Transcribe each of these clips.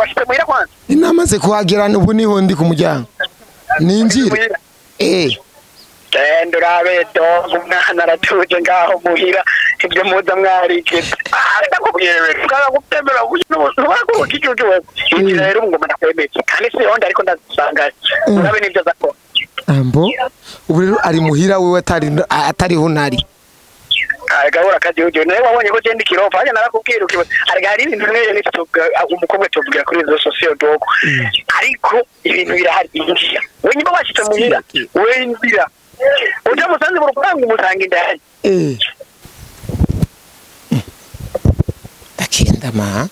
Washitse muhira kwanza? Inamaze kuhagera ubu niho ndi ku muryango. Ninjire. Genda urabe dogo umwana aratuje ngaho muhira ibyo muza mwarigeze. Ndakubwiye rero bwaragutemera ubukijuju wewe. Injira rero ngoma ndakwemeye. Kandi si honda ariko ndasanga. Urabe nivyo zakora. Ambo ubu rero ari muhira wewe atariho nari. Gahora kajuju nawe wabonye ko je ndi kirofa hanya narakubwira ukiba hari ibintu bimwe n'ituvuga umukobwa tuvugira kuri izo social dogo ariko ibintu birahari injira we nyuma washitse muhira we injira uja musanze mu rupangu musanga indani Akenda ma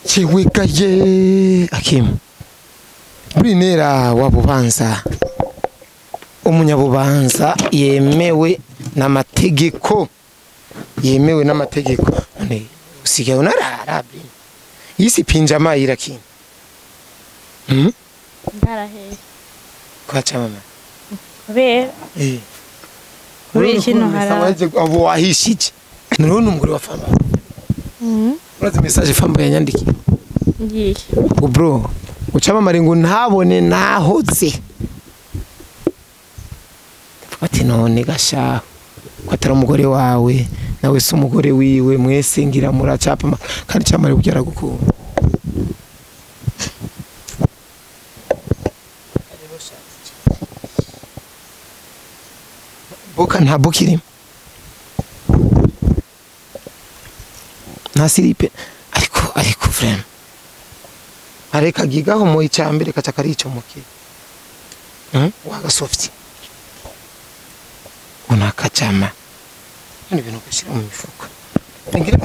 Chiwikaye Akim Brinera wa Bubanza umunyabubanza yemewe n'amategeko yemewe n'amategeko none usigaye unarara Brine yisi pinjama irakina ndarahe kwacha mama kubera kuri ikintu harara abo wahishije none umugore wa Famba urazi message Famba yanyandikiye ngiye ngo bro ucamamare ngo ntabone nahoze ati none gashaho ko atari umugore wawe nawe se umugore wiwe mwese ngira muracapa kandi camare kugira gukunda boka nta bukiri nta siripe ariko vraiment areka gigaho mu icambere kaca karicomoke wagasofti unakachama ni ibintu gushyira mu mifuka ngira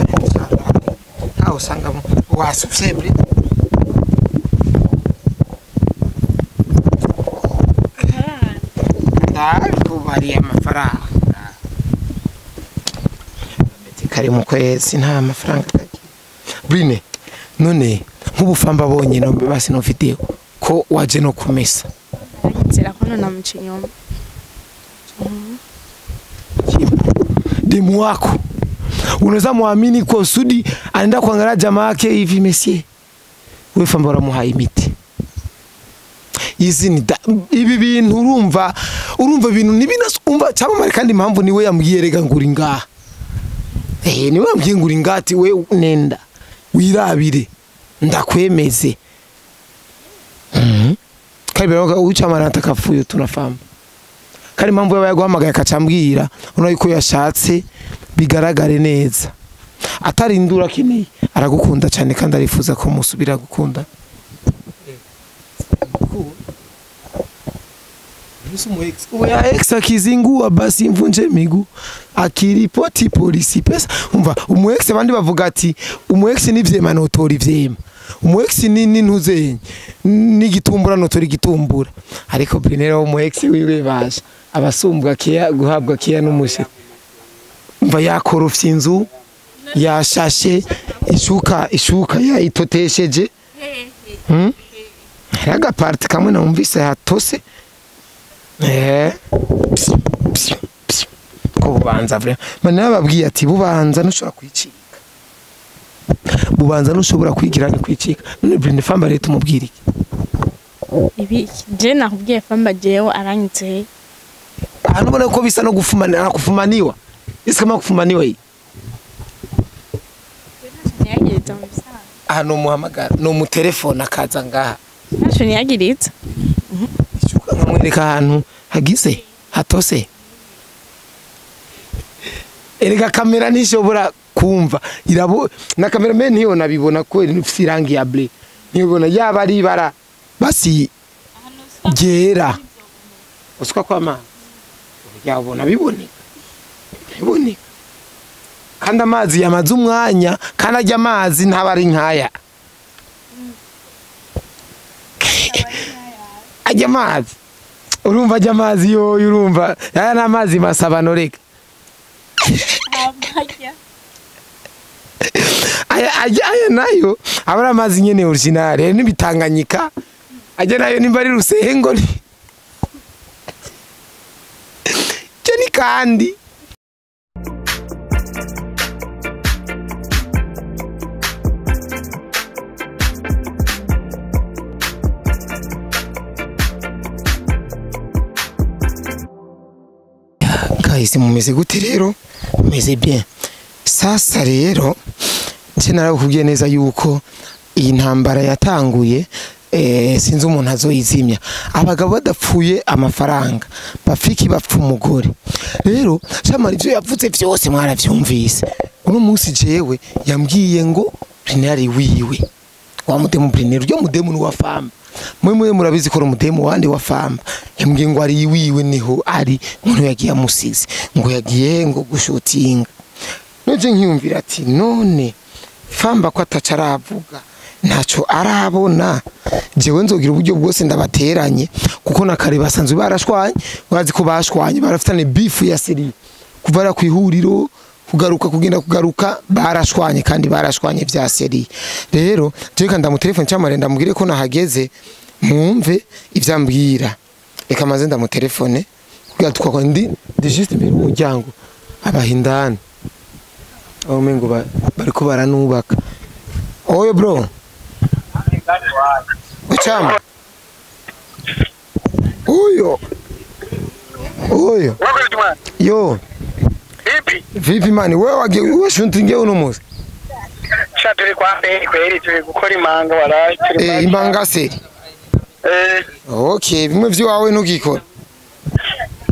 aho usanga wasufye bri ndakubariye amafaranga kari mu kwezi nta mafaranga kagiye Brine none nk'ubufamba bonye no basi no video ko waje no kumesa nzira ko nona mucinyoma demu wako unaweza muamini kwa usudi anaenda kuangalia jamaa yake hivi mesie wewe famba uramuhaye imiti izi ni ibi bintu urumva ibintu nibinasumva cyamamare kandi impamvu niwe yambwiye rega nguri ngaha niwe yambwiye nguri ngati we nenda wirabire ndakwemeze kabira ucamara atakafuyo tunafamba kandi impamvu yaba yaguhamagaye akacambwira urabona yuko yashatse bigaragare neza atarindura akeneye aragukunda cyane kandi arifuza ko musubira gukunda Oya ex akizingua basi mvunje miguu akiripoti polisi pesa umva umu ex abandi bavuga ati umu ex ni vyema notora ivyema umu ex ni ntuzenye n'igitumbura notora igitumbura ariko Brinera umu ex wiwe basha abasumbwa kiya guhabwa kiya n'umushe umva yakorofye inzu yashashe ishuka yayitotesheje hari part kamwe numvise hatose ko bubanza vraiment mana babwiye ati bubanza ntushobora kwicika bubanza ntushobora kwigira ni kwicika none Brine Famba leta umubwira iki ibi je nakubwiye Famba jewe aranyitse ahantu ubona ko bisa no gufumana kufumaniwa isi kama kufumaniwa iyi ahantu muhamagara no mu telefone akaza ngaha ntacyo niyagiritse ishuka nkamwereka ahantu hagize hatose erega kamera ntishobora kumva irabo na cameraman ntiyo nabibona ko ifite irangi ya bleu ntibona yaba ari ibara basi ryera uswa kwa amazi yabona biboneka biboneka kandi amazi yamaze umwanya kandi ajya amazi ntaba ari nkaya ajya amazi urumva ajya amazi yo urumva aya ni amazi masabano reka aya nayo aba ari amazi nyene original n'ibitanganyika ajya nayo nimba ari rusengo cyo ni kandi. Guys, mumeze gute rero? Mumeze bien. Sasa rero nje narakubwiye neza yuko iyi ntambara yatanguye, sinzi umuntu azoyizimya. Abagabo badapfuye amafaranga, bafiki bapfa umugore. Rero Shamari ivyo yavuze vyose mwaravyumvise. Uno munsi jewe yambwiye ngo Brinari wiwe. Wa mudemu Brinari, ryo mudemu ni wa famba. Mwe murabizi ko umudemu wandi wa famba. Yambwiye ngo ari wiwe niho ari, ngo yagiye amusize, ngo yagiye ngo gushutinga. Nje nkiyumvira ati none famba ko atacaravuga ntaco arabona, jewe nzogira uburyo bwose ndabateranye, kuko na kare basanzwe barashwanye, bazi ko bashwanye barafitane beef ya seri kuva ku ihuriro kugaruka kugenda kugaruka barashwanye kandi barashwanye vya seri. Rero jewe kandi ndamutelefone cyamare ndamubwire ko nahageze mwumve ivyambwira. Reka maze ndamutelefone kugira twakwa ndi juste imbere y'umuryango abahindana aho mengo bariko baranubaka. Oyo bro. Uchama. Oyo. Oyo. Yo. Vipi? Vipi mani, wewe wagiye washuntinge uno munsi? Cha turi kwa mbere kweri turi gukora imanga waraye turi. Imanga se. Okay, bimwe vyo wawe ntugikora.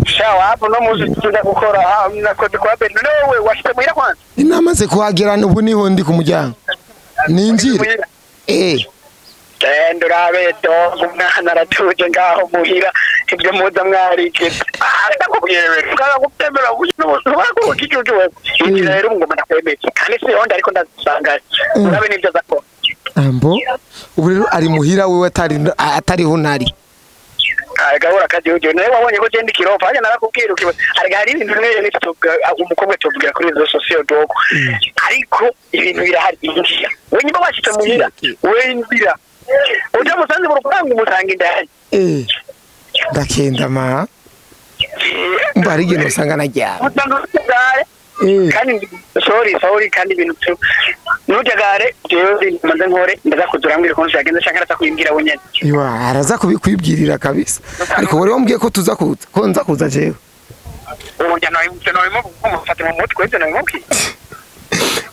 Sha wapo no muzi tuza gukora nakoze kwa mbere. None wewe washite muhira kwanza? Inamaze kuhagera ubu niho ndi ku muryango. Ninjire. Ndurabe dogo umwana aratuje ngaho muhira ibyo muza mwarikije. Ndakubwiye rero kutemera ukijuju wewe. Injira rero ngoma ndakwemeye. Kandi si honda ariko ndasanga. Urabe nivyo zakora. Ambo ubu rero ari muhira wewe atariho nari. Gahora kajuju nawe wabonye ko je kirofa hanya narakubwira ukiba hari ibintu bimwe nituvuga umukobwa tuvugira kuri izo social dogo, ariko ibintu birahari injira we nyuma bashitse muhira we injira uja musanze mu rupangu musanga indani. Ndakenda ma mbari geno usanga najya kandi sorry kandi ibintu nujagare jewe manze nkore ndaza kuzurambwira ko nshagenda canke araza kuyimbwira we nyene. Iwa araza kubikwibwirira kabisa. Ariko wari wambwiye ko tuza kuza ko nza kuza jewe. Ubu nawe mufate mu mutwe ivyo nawe mubwiye.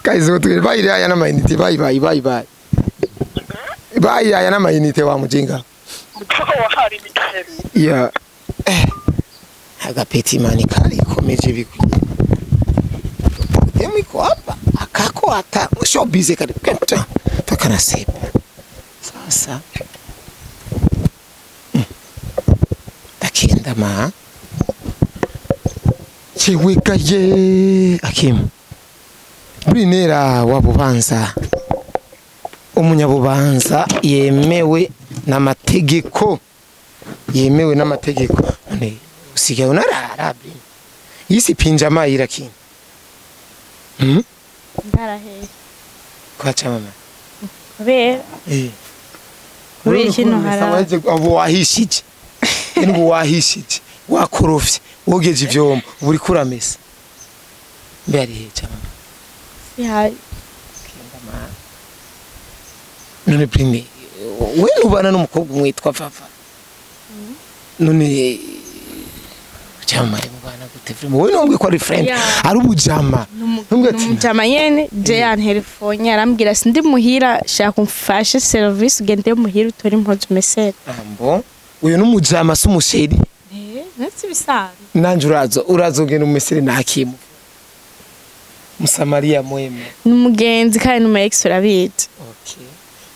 Guys utwe bayire aya na mayinite bye bye bye bye. Bye aya na mayinite wa mujinga. Ya agapeti mani kari komeje bikwiye. Iko hapa akako hata sio busy kari takana sep sasa takenda ma chiwikaye akim Brinera wa Bubanza umunyabubanza yemewe n'amategeko none usigaye unarara yisi pinjama irakini. Ndarahe. Kwacha mama. Kubera. Kuri kino hara. Abo wahishije. Nubu wahishije. Wakorofye, wogeje ivyombo, buri kuramesa. Mbe ari he cha mama? Si hari. None prime. We nubana n'umukobwa mwitwa Fafa. None chama mubana gute frame wowe nombwe ko ari friend ari ubujama nombwe ati umujama nyene je yantelefone arambwira sindi muhira shaka umfashe service ugende muhira utore impuzu mesere. Ambo uyu n'umujama si umusheri nzi bisanzwe nanje urazo genda umesere nakimu Musamaria mwema numugenzi kandi numa ex urabizi. Okay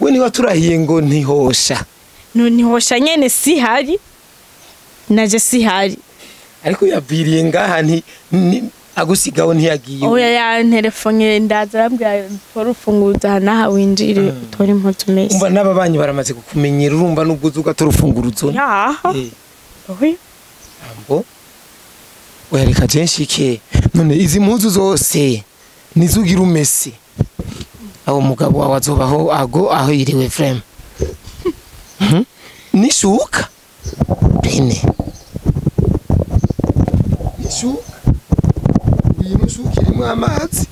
we niba turahiye ngo ntihosha no ntihosha nyene si hari naje si hari ariko yaviriye ngaha nti agusigaho ntiyagiye. Oya ya telefone ndaza arambwira tora urufunguzo naha winjire utore impuzu mese. Umva n'ababanyi baramaze kukumenyera urumva nubwo uzuga tora urufunguruzo. Yaha. Oya. Ambo. Oya reka jenshike none izi mpuzu zose nizugira umese. Aho mugabo wawe azobaho ago aho yiriwe frame. Nishuka. Bene. Ishuka uyu mushuka irimo amazi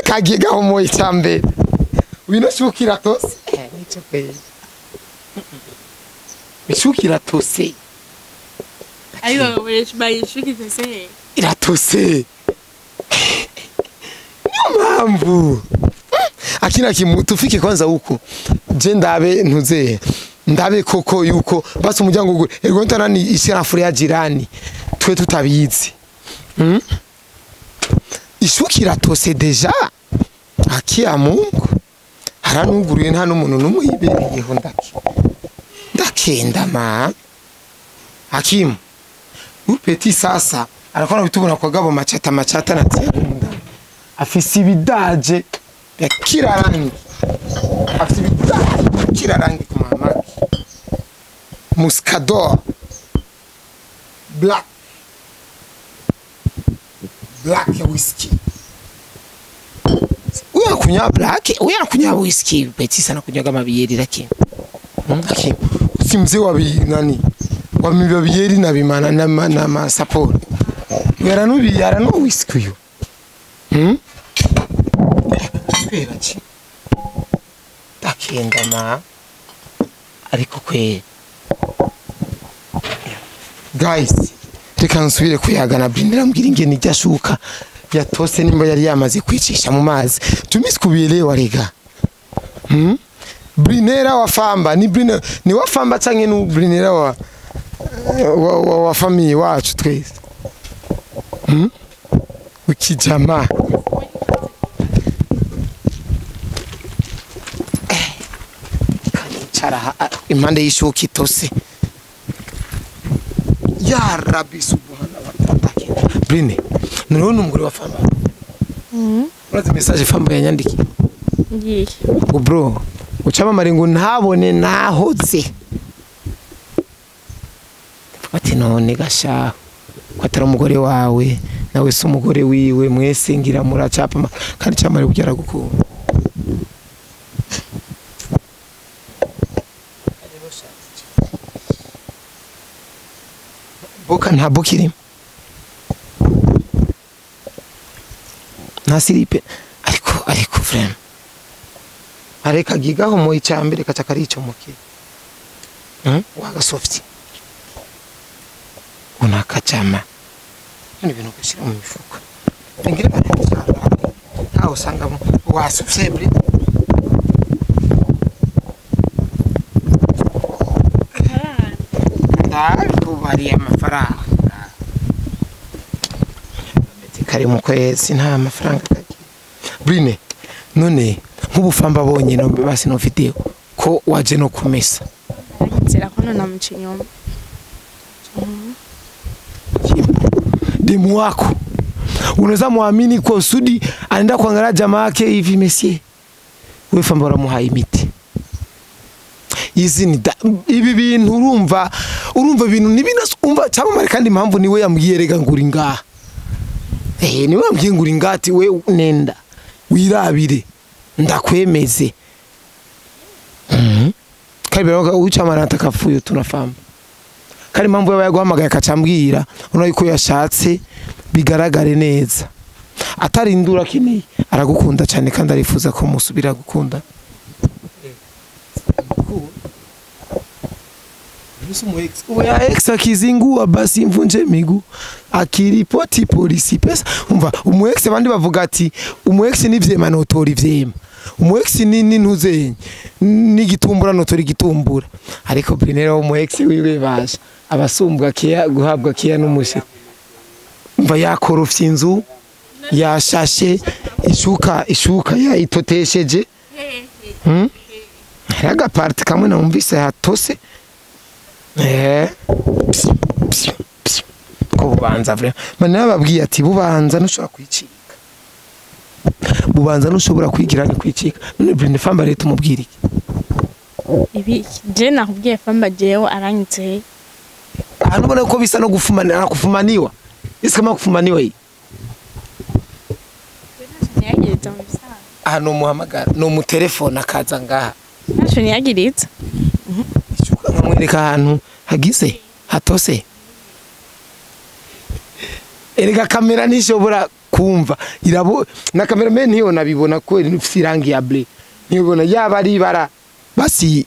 kagiye gahomoye cyambere uyu mushuka iratose nico kweli mishuka iratose Ariko bayishukize se. Iratose. Niyo mpamvu akina kimu tufike kwanza huko je ndabe ntuze ndabe koko yuko basi umuryango ugure ergo ntanani isirafuri ya jirani twe tutabizi. Ishuki iratose deja akia Mungu haranuguruye nta n'umuntu n'umwe yibereyeho ndakenda ma Hakimu upeti sasa arakora bitubona kwa gabo machata machata na tiyakunda afise ibidaje ya kila rangi, afise ibidaje ya kila rangi ku mamaki muscador black black whisky. Uya kunywa black, uya kunywa whisky peti sana kunywa kama bieri lakini lakini si mzee wa nani wa bieri na bimana na masaporo yaranu yaranu whisky uyu. Kwera ki takenda ma ariko kwera guys reka nsubire kuyagana Brinera mbwira ingene iryashuka yatose nimba yari yamaze kwicisha mu mazi tumiskubielewa rega. Brinera wa famba ni Brinera ni wa famba canke nu Brinera wa famille wacu twese. Ukijama kanicara impande y'ishuka itose. Ya Rabbi subhana wa ta'ala. Brine, none umugore wa famba. Urazi message famba yanyandiki. Ngiye. Ngo bro, ucamamare ngo ntabone nahoze. Ati none gasha ko atari umugore wawe nawe se umugore wiwe mwese ngira muracapa kandi camare kugira gukunda. Boka nta bokiri nta siripe ariko frame areka gigaho mu icambere kaca karicomoke waga soft unakachama ni ibintu gushyira mu mifuko ngira ntaho usanga wasubscribe ndabikubariye amafaranga kari mu kwezi nta mafaranga kagiye. Brine none nk'ubufamba bonye no basi no video ko waje no kumesa nzira ko none namuca inyuma demu wako unaweza muamini kwa usudi anaenda kuangalia jamaa yake hivi mesie wewe famba uramuhaye imiti izi ni ibi bintu urumva ibintu nibinasumva umva cyamamare kandi impamvu niwe yambwiye rega nguri ngaha niwe yambwiye nguri ngati we nenda wirabire ndakwemeze. Kandi biravuga ucamara atakafuye tunafamba kandi impamvu yaba yaguhamagaye akacambwira urabona yuko yashatse bigaragare neza atarindura akeneye aragukunda cyane kandi arifuza ko musubira gukunda. Oya ex akizingua basi mvunje miguu akiripoti polisi pesa. Umva umu ex abandi bavuga ati umu ex ni vyema notora ivyema umu ex ni ntuzenye n'igitumbura notora igitumbura ariko Brinera umu ex wiwe basha abasumbwa kiya guhabwa kiya n'umushe. Umva yakorofye inzu yashashe ishuka yayitotesheje. Haraga part kamwe numvise hatose. Ko bubanza vraiment mana babwiye ati bubanza ntushobora kwicika bubanza ntushobora kwigira ni kwicika none Brine famba leta umubwira iki ibi je nakubwiye famba jewe aranyitse ahantu ubona ko bisa no gufumana kufumaniwa isi kama kufumaniwa hii ahantu muhamagara no mu telefone akaza ngaha ntacyo niyagiritse nkamwereka ahantu hagize hatose. Erega kamera nishobora kumva irabo na cameraman niyo nabibona ko ifite irangi ya bleu nibona yaba ari ibara basi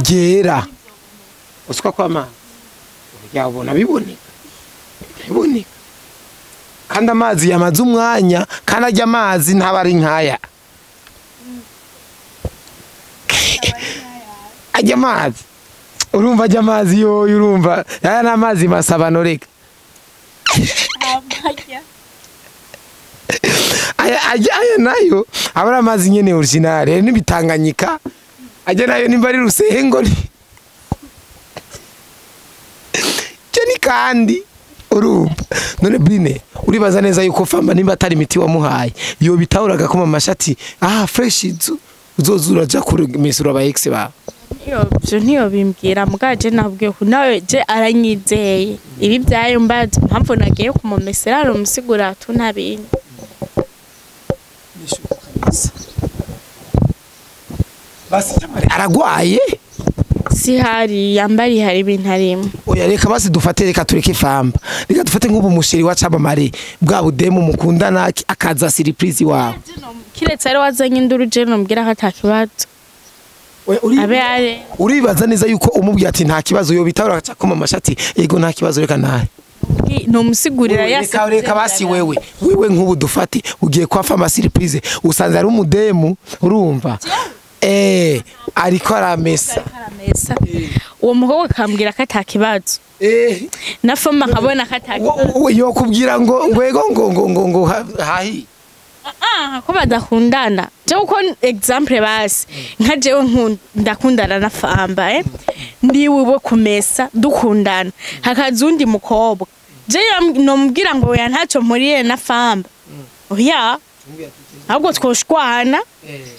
gera uswa kwa ma Yabona biboneka. Biboneka. Kandi amazi yamaze umwanya kandi ajya amazi ntabari nkaya. Ajya amazi. Urumva ajya amazi yo urumva. Aya n'amazi masabano reka. Aya nayo abara amazi nyene original n'ibitanganyika ajya nayo nimba ari rusengo ni ni kandi urumva none Brine uribaza neza yuko famba nimba atari imiti wamuhaye yo bitahuraga ko mama shati ah fresh uzozura ja kuremesura aba ex ba iyo ntiyo bimbwira mugaje nabwiye ko nawe je aranyizeye ibi byayo mbaje mpamvu nagiye kumumesera aramusigura tunabinye basi aragwaye si hari yambari hari ibintu arimo oya reka basi dufate reka tureke famba reka dufate nk'ubu musheri wa Camamare bwa budemu mukundana akaza surprise wawe kiretse ari wazanye induru je nombwira ko atakibazo uribaza neza yuko umubwiye ati nta kibazo yo bitahura agaca koma amashati yego nta kibazo reka nahe nomusigurira yase reka basi wewe nk'ubu dufate ugiye kwa famba surprise usanze ari umudemu urumva ariko aramesa uwo mukobwa akambwira ko atakibazo na fama nkabona ko atakibazo yo kubwira ngo ngwego ngo ngo hahi ko badakundana je uko example basi nka jewe ndakundana na famba ndiwe bo kumesa dukundana hakaza undi mukobwa je nomubwira ngo oya ntacyo mpuriye na famba oya ahubwo twoshwana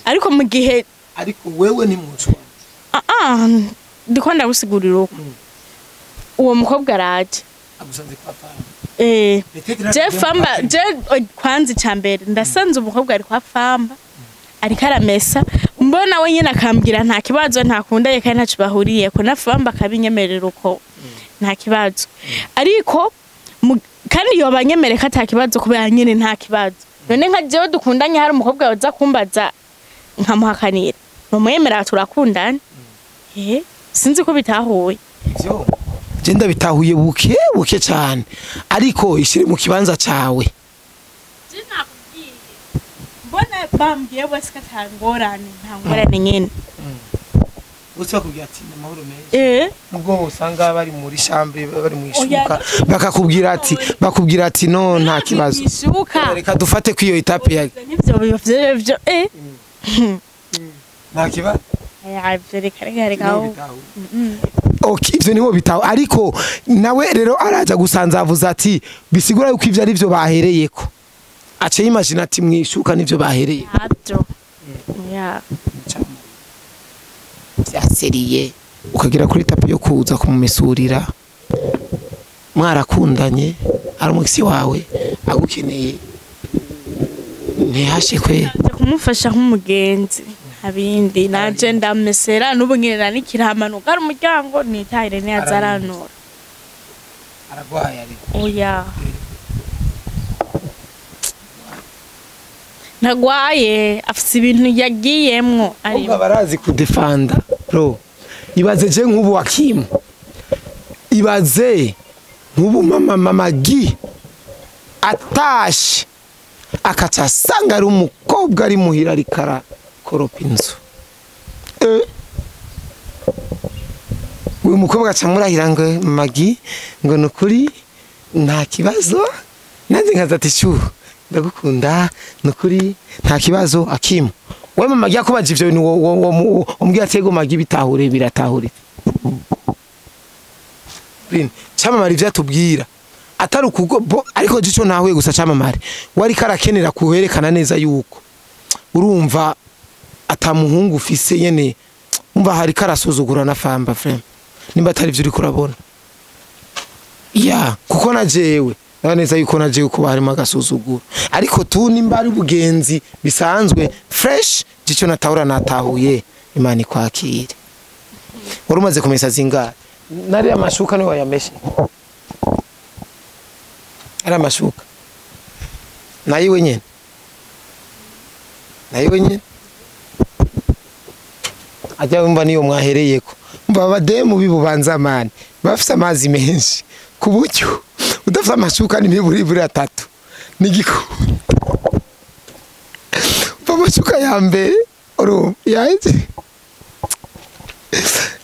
ariko mu gihe ariko wewe ni mushwana ndiko ndagusigurira uko uwo mukobwa araje agusanze kwa famba je famba je kwanza icambere ndasanze umukobwa ari kwa famba ariko aramesa mbona we nyine akambwira nta kibazo ntakundaye kandi ntacyo bahuriye ko na famba akabinyemerera uko nta kibazo ariko kandi yoba anyemere ko ata kibazo kubera nyine nta kibazo none nka jewe dukundanye hari umukobwa waza kumbaza nkamuhakanira numwemera turakundana sinzi ko bitahuye ivyo je ndabitahuye buke buke cyane ariko ishire mu kibanza cawe je nakubwiye mbona bambwiye bose ko atangorane ntangorane nyene bose bakubwira ati amahoro menshi nubwo usanga bari muri chambre bari mu ishuka bakakubwira ati bakubwira ati no nta kibazo reka dufate kwiyo etape ya nivyo byo nta kibazo reka okay ivyo niho bitaho ariko nawe rero araja gusanza avuze ati bisigura yuko ivyo ari byo bahereyeko ace imagine ati mwishuka nivyo bahereye ya byaseriye ukagira kuri tapi yo kuza kumumesurira mwarakundanye ari umukisi wawe agukeneye ntihashe kwe kumufasha nk'umugenzi abindi naje ndamesera n'ubu ngira nikiramanuka ari umuryango nitahire ntiyazaranura aragwaye ariko oya ntagwaye afise ibintu yagiyemwo ariko barazi kudefanda bro ibaze je nk'ubu wakimu ibaze nk'ubu mama Gi atashe akaca asanga ari umukobwa ari muhira ariko koropa inzu uyu mukobwa aca murahira ngo Magi ngo nukuri nta kibazo nanjye nkaza ati shu ndagukunda nukuri nta kibazo akimu we mama Gi akubaje ivyo bintu umbwira ati ego Magi bitahure biratahure Camamare ivyo atubwira atari ukugo ariko jico ntahuye gusa Camamare wari karakenera kuherekana neza yuko urumva atamuhungu ufise nyene umva hari karasuzugura na famba frame nimba atari ivyo uriko urabona ya kuko na jewe neza yuko na jewe kuba harimo agasuzugura ariko tu nimba ari ubugenzi bisanzwe fresh jico natahura natahuye Imana ikwakire wari umaze kumesa zingahe nari amashuka niwe wayameshe ari amashuka nayiwe nyene nayiwe nyene Ajya wumva niyo mwahereyeko. Umva abademu bibubanza mani bafise amazi menshi ku buryo udafise amashuka n'imiburiburi atatu n'igikunda. Umva amashuka ya mbere urumva yaheze.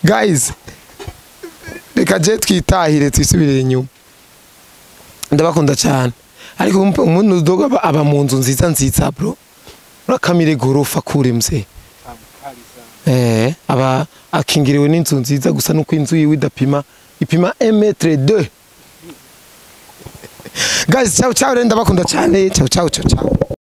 Guys, reka je twitahire twisubirire inyuma. Ndabakunda cyane. Ariko umuntu dogo aba mu nzu nziza nziza bro. Urakamire gorofa kure mzee. Aba akingiriwe n'inzu nziza gusa nuko inzu yiwe idapima ipima 1m2. Guys, ciao ciao, ndabakunda cyane. Ciao ciao ciao ciao.